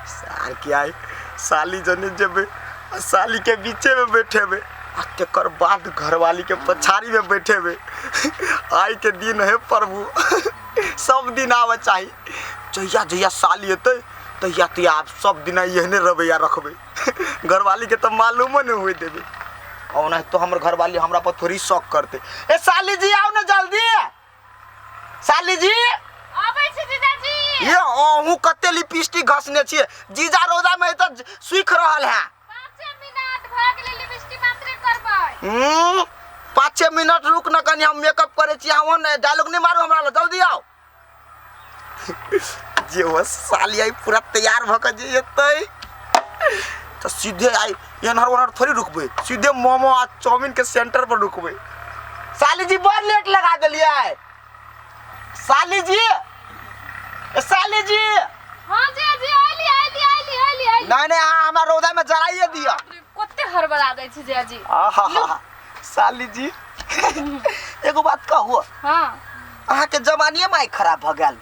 सार के आई साली जने जेबै आ साली के बीचे में बैठेबै आ तेकर बाद घरवाली के पछाड़ी में बैठेबै। आइ के दिन हे प्रभु, सब दिन आबऽ चाही। जहिया जहिया साली एतै तहिया तहिया आब सब दिन एहने रवैया रखबै। घरवाली के तऽ मालूमो नहि होय देबै। ओनाहितो हमर घरवाली हमरा पर थोड़ी शक करतै। ए साली जी आउ ने जल्दी, साली जी आबै छी जीजाजी। ये अहूँ कते लिपस्टिक घसने छियै जीजा, रौदा में तऽ सूख रहल है। 5 मिनट भऽ गेलै, लिपस्टिक मात्रे करबै। 5 मिनट रुक न कनी, हम मेकअप करै छी। अहाँ ने डायलॉग नहीं मारू हमरा लग, जल्दी आओ। जे हो साली आई पूरा तैयार भऽ के जे एतै तऽ सीधे आई एनहर ओनहर थोड़ी रुकबै, सीधे मोमो आ चाउमीन के सेंटर पर रुकबै। साली जी बड़ लेट लगा देलियै। साली जी, ए साली जी। हाँ जी जी, आइली आइली आइली आइली आइली। नहीं नहीं, अहाँ हमरा रौदा में जराइए दिअ। बाप रे, कते हड़बड़ा दै छी जीजाजी। आहा, साली जी एगो बात कहू? हाँ। अहाँके जवानिये माय खराब भऽ गेल।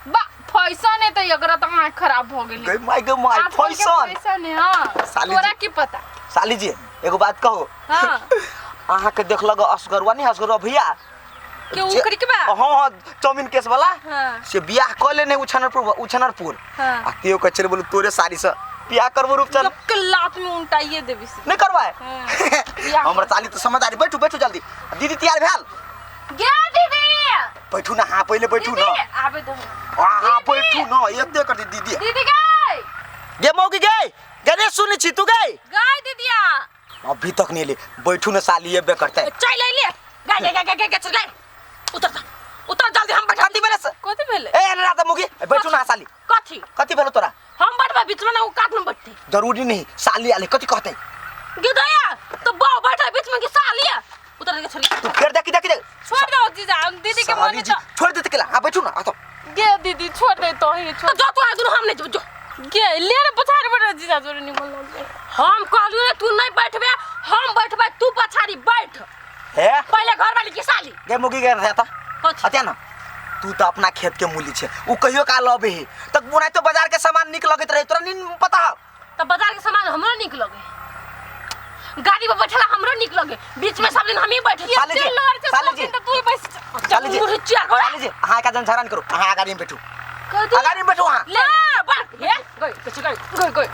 बा फैशन है तऽ एकरा तऽ आँख खराब भऽ गेलै। गई माय गे my. आजकल के फैशन फैशन है। हाँ। साली तोरा जी। की पता? साली जी एगो बात कहू? हाँ। अहाँके देखलक असगरुआ नहीं, असगरुआ भैया के उखड़ी के बा? हाँ हाँ, चाउमीन केस वाला। हाँ। से बियाह कऽ लेने उछनरपुर उछनरपुर। हाँ। आ केओ कहै छलै बोलू तोरे साड़ी से बियाह करबो रूपचन। सबके लात में उल्टाइए देबी से। नहीं करवाए। हाँ। बियाह हमर साली तो समझदारी। बैठू बैठू जल्दी, दीदी तैयार भेल? गे दीदी। बैठू ना, हाँ पहिले बैठू ना। दीदी आबे दो। हाँ हाँ। दीदी। बैठू ना, एते कर दी दीदी। दीदी गए। गे मौगी गे गणेश सुनै छी तू गई? गए दीदिया। अभी तक नहीं ले, बैठू ना साली, एबे करते। चल ले गए गए गए गए गए चल गए, उतर जा उतर जल्दी, हम बैठा। कथी भेलै से? कथी भेलै? ए ना त मुगी बैठू ना साली। कथी? कथी भेलो तोरा? हम बैठबे बीच में ना, उ काट में बैठते। जरूरी नहीं, साली आले कथी कहते? गिदया तो बाव बैठे बीच में की साली उतर के छोड़। तू फेर देखी देखी देख। छोड़ दो जीजा, हम दीदी के साली मन जी छोड़ देते केला। हां बैठू ना आ तो। गे दीदी छोड़ दे तो ही छोड़। तो जो तू आ दुनु, हम नहीं जेबो जो। गे ले रे पछाड़ी बैठ जीजा, जोरे निमन लगे। हम कहलू रे तू नहीं बैठबे, हम बैठबे, तू पछाड़ी बैठ। हे पहले घर वाली की साली। गे मुगी गे रहता। कथी? अत्या ना तू तो अपना खेत के मूली छे, उ कहियो का लबे हे तक बुनाई तो बाजार के सामान निक लगैत रहे, तोरा नीन पता हो? तो बाजार के सामान हमरो निक लगे, गाड़ी पर बैठला हमरो निक लगे, बीच में सब दिन हम ही बैठे। साली जी, चल लड़ छे, साली सब जी। दिन तो तू ही बैस। साली जी। मुँह चिया कर। साली जी अहाँ का जन झगड़ा नहीं करू, अहाँ गाड़ी में बैठू। कथी? गाड़ी में बैठू अहाँ। ले बैठ हे गई गई गई गई गई,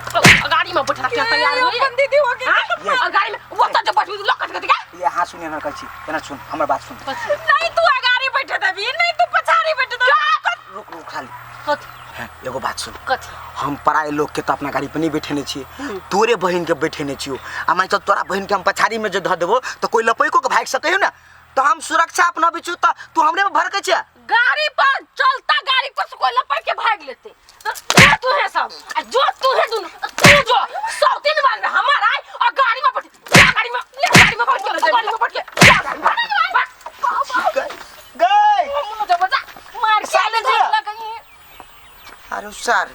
गाड़ी में बैठला के तैयार होई। अपन दीदी हो गेल। हां गाड़ी में वो तो बैठ लकट के दिखा। ये हाँ सुनिए ना, कहै छी एना सुन, हमर बात सुन। नहीं तू अगाड़ी बैठे देबी, नहीं तू पछाड़ी बैठे देबी। रुक रुक खाली। कथी? हैं, एगो बात सुन। कथी? हम पराए लोग के तो अपना गाड़ी पर नहीं बैठेने छियै, तोरे बहिन के बैठेने छियो। आ मान चल तोरा बहिन के हम पछाड़ी में जे धऽ देबो तऽ कोई लपैको के भागि सकै हो ना, तऽ हम सुरक्षा अपना बिचू तऽ तू हमरे पर भड़कै छै। गाड़ी पर चलता गाड़ी पर से कोई लपट के भाग लेते तो जो तू है सब आ जो तू है दुनु, तू जो सौ तीन बार में हमार आए और गाड़ी में बैठ जा, गाड़ी में ले, गाड़ी में बैठ के, गाड़ी में बैठ के जा, गाड़ी में बैठ। गई गई मुंह जब जा मार साले जी। लगई। अरे सर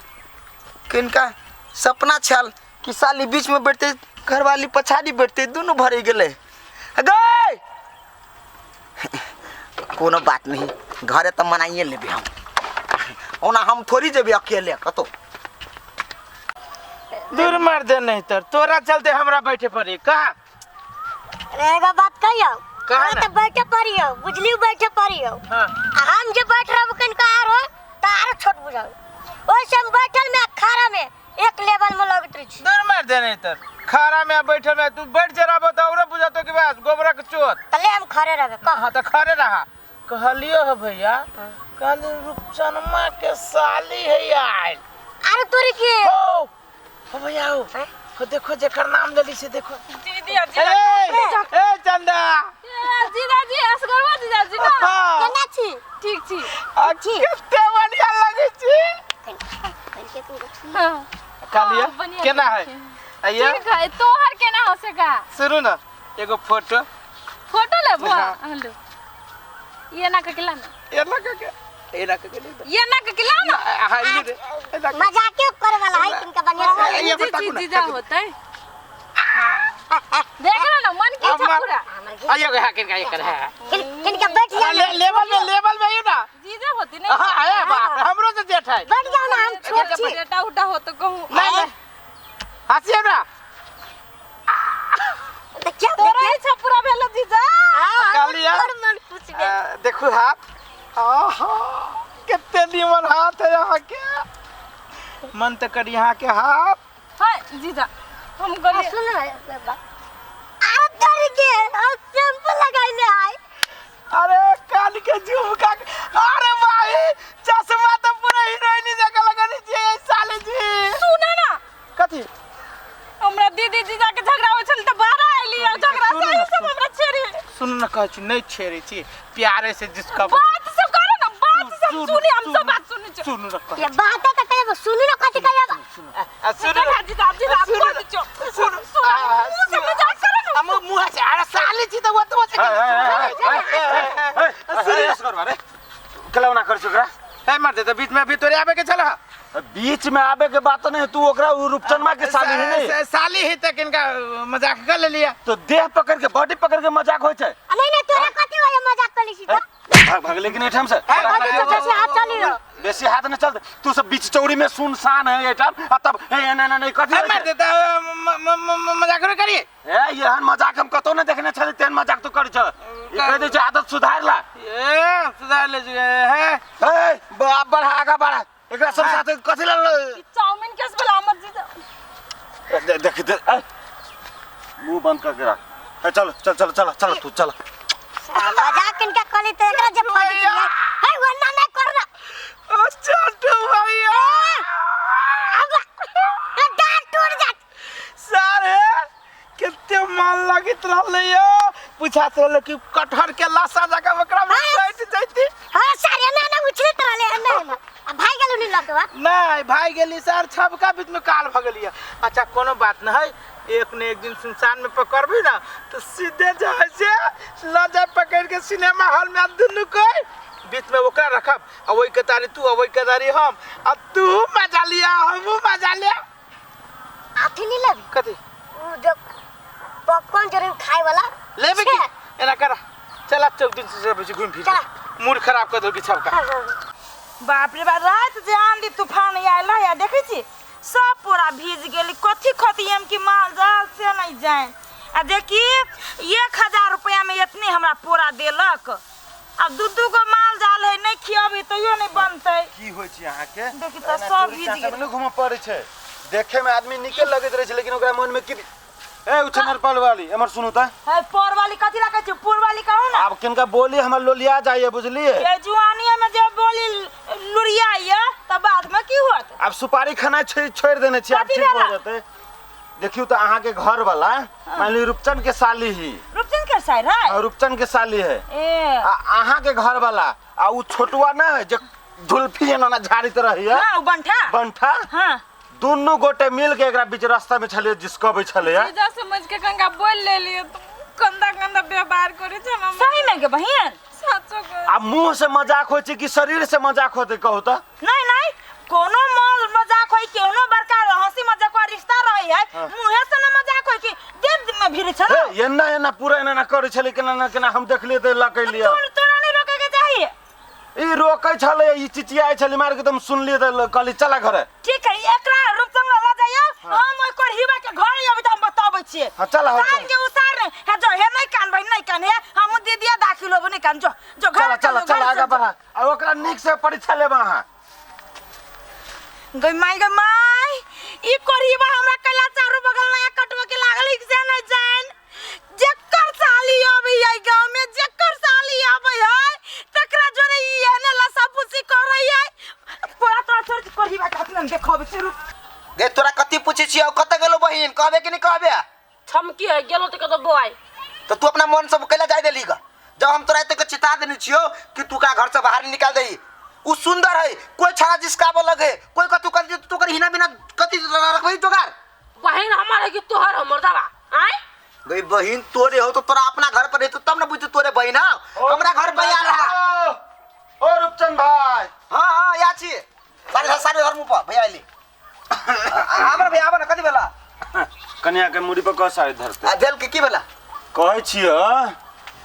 किनका सपना छल कि साली बीच में बैठते घरवाली पछाड़ी बैठते दुनू भरे गेलै गई। कोनो बात नहीं, घरे तऽ मनाइए लेबै हम। ओना हम थोड़ी जेबै अकेले कतौ। दूर मार दे नहीं तर तोरा चलते हमरा बैठे पड़ी कहा। अरे एगो बात कहियो? कहा अहाँ ना। तऽ बैठे पड़ियो बुझलियो, बैठे पड़ियो। हाँ। आ हम जे बैठ रहब कनिका आरो तऽ आरो छोट बुझाउ, ओहिसे हम बैठल में आ खड़ा में एक लेवल में लगैत रहै छी। दूर मार दे नहीं तर खड़ा में आ बैठल में तू बैठ जराबो तो औरो बुझातो कि बस गोबरा के चोत। तऽ ले हम खड़े रहबे कह। हाँ तो खड़े रहा। कहलियो है भैया कहली रूपचनमा के साली है आयल। अरे तोरी के हो हो भैया हो हो देखो जेकर नाम लेली से देखो। दीदी आ ए ए चंदा। जीजा जी असगरवा जीजा जी ना। हाँ। केना छी? ठीक छी। आ कते बढ़िया लगे छी। हाँ। कहलियो हाँ, बढ़िया केना है? छी। आइए। ठीक है, तोहर केना हो से का? सुनू ना एगो फोटो। फोटो लेबो? हाँ। हेलो ये ना के ना। एना के एना के ले दो। ये ना के ना। हाँ ई रे एना के। मजाके करे वाला है किनका बढ़िया से। ये जी बताकू जी ना, जीजा ताकू। होता है देख लो ना मन की अम्मा। पूरा। आइयो के हाकिन का ये कर है। किनका बैठ जाओ ले, लेवल में, लेवल में ही ना। जीजा होती नहीं। हाँ, आया बाप रे, हमरो से जेठ है। बैठ जाओ ना, हम छोट छी। बेटा उटा हो तो कहूँ। नहीं नहीं, हंसियो ना। देखियो तोरा इच्छा पूरा भेल जीजा। हां, कहलियै। बड़ मन खुश भेल। देखू हाथ, आहा कितने नीमन हाथ है यहाँ के, मन तो कर यहाँ के हाथ। हाय जीजा, हम कहलियै। सुन ना बाबा, आ तोरी के हम शैम्पू लगाइले आइ। अरे कान के झुमका, अरे भाई चश्मा तो पूरा हीरोइन जगह लगनी चाहिए साले जी। सुने ना। कथी? हमरा दीदी जीजा के झगड़ा होइ छल त बाहर आइली, आ झगड़ा से ई सब हमरा छेड़ी। सुन न, कहै छी नहीं छेड़े छी, प्यारे से जिसका बात सब करे ना, बात सब सुनी, हम सब बात सुनी छी। सुन न ये बात त कहियो सुनी न, कथी कहियो? सुन देखा जीजा, जीजा सुन कह दिछो। सुन, सुन, मुंह से मजाक करे ना। हम मुंह से, अरे साले छी त वो तो केला कर ओकरा। हे मर दे त बीच में अभी तोरे आबे के छल। बीच में आबे के बात नहीं, तू ओकरा रूपचनमा के साली है नहीं। साली ही तक इनका मजाक कर ले लिया। तो देह पकड़ के, बॉडी पकड़ के मजाक होय छै। नहीं नहीं, तोरा कथी होय मजाक कर ली त? भाग भाग लेकिन एठाम से कथी सोचे से हाथ चली रहो। बेसी हाथ न चलते, तू सब बीच चौड़ी में सुनसान है एठाम, आ तब ए ना ना नहीं कथी हे मर दे त मजाक रे करिए। ए एहन मजाक हम कतौ न देखने छली, तेहन मजाक तू करै छ। ई कह दे छै आदत सुधार ला। ए सुधार ले है। ए बाप बढ़ा, आगा बढ़ा, एकरा सब साथे कथी ल चाउमीन केस वाला मत जीजा। देख दे, मुंह बंद करके रख। ए चल चल चल चल चल तू चल। मजाक किनका कहली त एकरा जे फट गेलै। हे वन्ना नहीं करना। ओ छोटू भैया, अब डांट टूट जात। सारे कितने मन लगित रहलै यो, पूछात रहलै कि कटहर के लाशा जका ओकरा में सटि जैती। हां सारे ना ना उछलत रहले, ना ना आ भाई गेलु नी लगवा। नहीं भाई गेली सर, छबका बीच में काल भ गेली। अच्छा कोनो बात न है, एक न एक दिन सुनसान में पकड़बी ना तो सीधे जाए से ल जाए पकड़ के सिनेमा हॉल में, दुनू के बीच में ओकरा रखब, आ ओई के तारी तू, आ ओई के तारी हम, आ तू मजा लिया हमहू मजा लिया। आथी नी लेबी? कथी? उ जो पॉपकॉर्न जरूर खाए वाला लेबे की? एना कर चल चौक दिन से बजे घूम फिर मूड खराब कर दो कि छबका। बाप रे बाप, रात जे आंधी तूफान आयल है, देखै छी सब पूरा भीज गेली। कथी खतियम कि माल जाल से नहीं जाए। आ देखी 1000 रुपया में इतनी हमरा पूरा देलक। अब दू दू गो माल जाल है, नहीं खियाबी तैयो नहीं बनतै। की होय छै अहाँ के? देखी त सब भीज गेल। नहि घूमऽ पड़ै छै, देखे में आदमी निके लगैत रहै छै, लेकिन ओकरा मन में की। ए उछनर पल वाली एमर सुनू त। है पर वाली कथी ला कहै छी, पुर वाली कहू ना। आब किनका बोली हमर लोलिया जाइए बुझलिए। ये जुआनिया में जे बोली लुरिया ये त बाद में की होत? आब सुपारी खाना छोड़ देने छी, आब ठीक हो जेतै। देखियो त अहाँ के घर वाला मान ली रूपचंद के साली ही। रूपचंद के साली है? हां रूपचंद के साली है। ए आ अहाँ के घर वाला आ उ छोटुआ ना है जे झुलफी एना झाड़ित रहिए। हां उ बंठा। बंठा हां, दुनू गोटे मिल के एकरा बीच रास्ता में छलिए जिसकबै छलिए। जीजा समझ के गंगा बोल लेलिए, तो गंदा गंदा व्यवहार करे छ हम। सही में के बहिन साचो के। आ मुंह से मजाक होय छै कि शरीर से मजाक होते कहू त? नहीं नहीं, कोनो मजाक होई, कोनो बड़का हंसी मजाक वाला रिश्ता रही है, मुंहे से न मजाक होई कि देव में भीड़ छ। ए एना एना पूरा एना ना करे छले, केना ना केना हम देखलिए त लकैलिए। तोरा नहीं रोके के चाहिए। ई रोकै छले, ई चिचियाइ छले, मार के तुम सुनलिए त कहली चला घरे। ठीक है, एकरा रूपचंद ल जाइयो, हम ओइ कोढ़ीबा के घर आबि त हम बताबै छियै। हां चल हां कान के उसार ने हे जो हे नहीं कान भाई नहीं कान हे, हम दीदिया दाखिल होबो नहीं कान, जो जो घर चला चला आगा बढ़ा। आ ओकरा नीक से परीक्षा लेबा अहाँ। गई माई, गई माई, ई कोढ़ीबा हमरा कैला चारू बगल नया कटवा के लागल से नहीं जान। जेकर साली आबै है गांव में, जेकर साली आबै है तकरा जोरे ई एने लसा पुसी करै है। पूरा तोरा छोड़ कोढ़ीबा के अपने देखबै छी रुक। गे तोरा कथी पूछै छियौ, कत गेलो बहिन, कहबे कि नहीं कहबे? छमकी है गेलो त कतो बोआई। तो तू अपना मन सब कैला जाय देली ग? जब हम तोरा एते के चिता देने छियौ कि तू का घर से बाहर निकाल देही, उ सुंदर है, कोई छड़ा जिसकाबो लगे, कोई कतू कर तू कर हिना बिना कथी रखबही जोगार। बहिन हमर है कि तोहर हमर दावा? आय गई बहिन तोरे हो तो तोरा अपना घर पर है तो तब न बुझतू तोरे बहिन हो, हमरा घर पर आ रहा। ओ रूपचंद भाई। हां हां या छी सारे सारे घर मुंह पर भैया आइली। आबर भैया आबर कथी भेला? कन्या के मुड़ी पर कह साड़ी धरते। आ भेल के की भेला? कहै छियै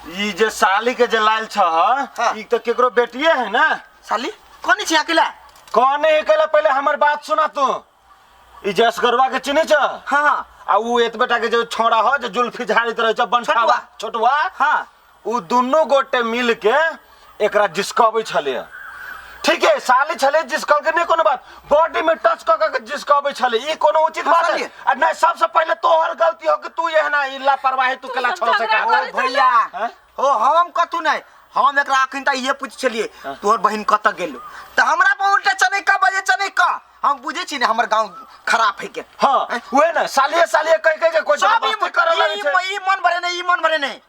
ई जे साली के जे लायल छ हाँ। ई तो केकरो बेटिए है ना। साली कौन छी अकेला? कौन है अकेला? पहले हमर बात सुना तू। ई जसगरवा के चिन्हे छ? हाँ हाँ। आ ऊ एत बेटा के जो छोड़ा हो जे जुल्फी झाड़ित रहे छ बनठावा छोटुआ। छोटुआ। हाँ। ऊ दुनू गोटे मिल के एकरा जिसकबै छले। ठीक है साली छले जिसकल के नहीं कोनो बात, बॉडी में टच क क के जिसकबै छले, ई कोनो उचित हाँ, बात साली। है? आ नहीं सबसे पहले तोहर गलती हो कि तू ये ना ई लापरवाही तू केला सब छोड़ से झगड़ा का। करै ओ भैया हाँ? ओ हम कथू नहीं, हम एकरा अखन तक इहे पूछ छलिए तोहर बहिन कतऽ गेलो, तऽ हमरा पर उल्टा चने का बजे चने का। हम बुझे छी ने हमर गांव खराब है के। हां ओए ना सालिए सालिए कह कह के कोई सब ई जबरदस्ती करऽ लगै छै। ई मन भरे नहीं, ई मन भरे नहीं।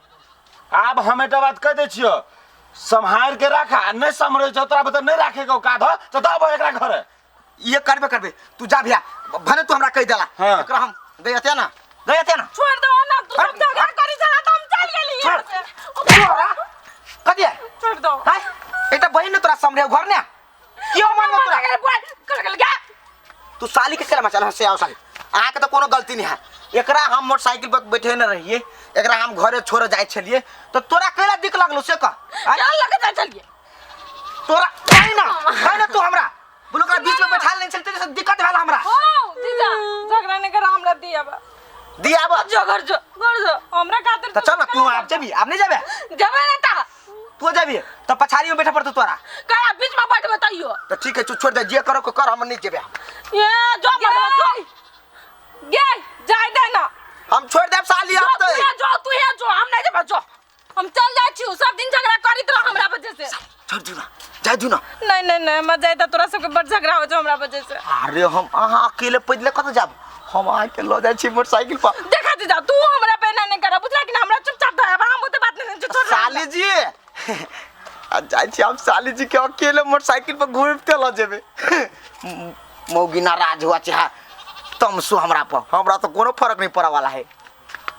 आब हम एकटा बात कह दै छियो, सम्हार के राख आ नहीं सम्हरै छौ तोरा बता नहीं राखे के औकात हो तो दब एकरा घरे। ये करबे करबे तू जा भैया, भने तू हमरा कह देला। हाँ। एकरा हम गयते ना, गयते ना। छोड़ दो ना तू सब झगड़ा करी छला त हम चल गेली यहाँ से। तोरा कथी है? छोड़ दो। हाय एकटा बहिन ने तोरा सम्हरे घर ने क्यों मानबो तोरा? कर गेल गा। तू साली के केला मचाल से आओ साली, अहाँ के तो कोनो गलती नहीं है। एकरा हम मोटरसाइकिल पर बैठे न रहिए, एकरा हम घरे छोड़ जाए छलिए तो तोरा केला दिक लगलो से कह? चल लगे जाय छलिए तोरा कहि ना, कहि ना तू हमरा बोलो ओकरा बीच में बैठाल नहीं छलते से दिक्कत भेल हमरा। हो जीजा झगड़ा नहीं कर हमरा दिया बा। दिया बा। जो घर जो घर जो हमरा खातिर तो चल ना तू आप जेबी, आप नहीं जेबे? जेबे ना ता। तू जेबी तो पछाड़ी में बैठे पड़तो तोरा। कया बीच में बैठबे तैयो। तो ठीक है तू छोड़ दे, जे करो को कर, हम नहीं जेबे। ये जो मरवा जो गे जाय दे ना। हम छोड़ देब साली जो आप तू तो। है जो तू है जो हम नहीं जेबे जो। हम चल जाय छी सब दिन झगड़ा करित रह हमरा वजह से। छोड़ दू ना, जाय दू ना। नहीं नहीं नहीं मत जाय त तोरा सबके बड़ झगड़ा हो जो हमरा वजह से। अरे हम अहाँ अकेले पैदले कत जाब, हम अहाँ के ल जाय छी मोटरसाइकिल पर। देखा जीजा तू हमरा पे ना नहीं कर बुझला कि ना, हमरा चुपचाप धर हम ओते बात नहीं छोड़। साली जी आ जाय छी हम साली जी के अकेले मोटरसाइकिल पर घूमते ल जेबे। मौगी नाराज हुआ चाहे तमसु हमरा पर, हमरा तो कोनो फर्क नहीं पड़े वाला है।